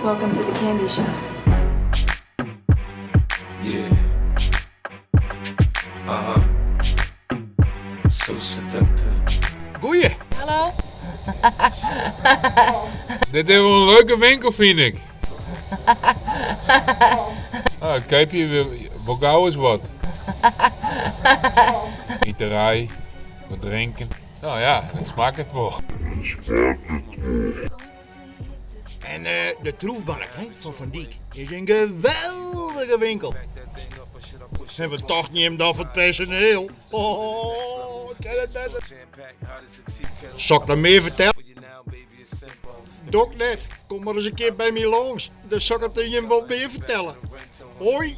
Welcome to the candy shop. Yeah. Uh huh. So seductive. Goeie. Hallo. Dit is wol in leuke winkel, fyn ik. Ah, keapje wol gau ris wat. Iterij, wat drinken. No ja, dat smakket wol. En de Troefmarkt fan Van Dyk is in geweldige winkel. En wat tochten jim dan fan it personeel? Oh, kin it better. Sil ik noch mear fertelle? Doch net, kom mar ris in kear by my lâns, dan sil ik it jim wol mear fertelle. Hoi!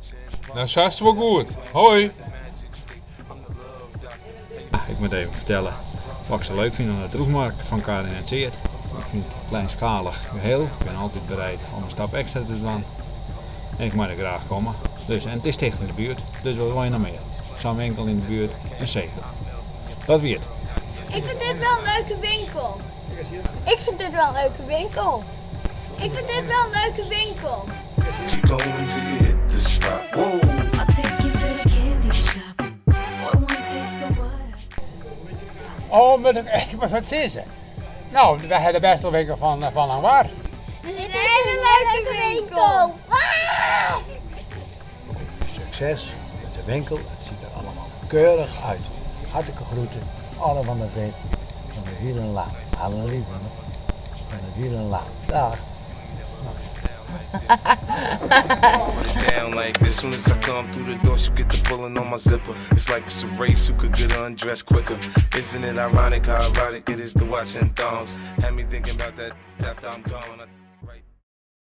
No, sa is it wol goed. Hoi! Ik moat even fertelle wat ik sa leuk fyn oan de Troefmarkt fan Karin en Tseard. Ik fyn it kleinskalich geheel. Ik bin altyd bereid om in stap ekstra te dwaan. En ik mei der graach komme. Dus, en it is ticht yn de buert, dus wat wolle je noch mear? Sa'n winkel yn de buert, in segen. Dat wie it. Ik fyn dit wol in leuke winkel. Ik fyn dit wol in leuke winkel. Ik fyn dit wol in leuke winkel. Keep going till you hit the spot. Whoa. I'll take you to the candy shop. Boy, one taste of what I Oh, moat ik wat sizze? No, wy hawwe de bêste winkel fan Langwar. Dit is in hiele leuke winkel. Sukses met de winkel, het ziet er allemaal keurig uit. Hartelijke groeten, Anne van der Veen van de Wielenlaan. Annelies van de Wielenlaan. Dag. Put it down like this. Soon as I come through the door, she get the pulling on my zipper. It's like it's a race who could get undressed quicker. Isn't it ironic how erotic it is to watch in thongs? Had me thinking about that after I'm gone.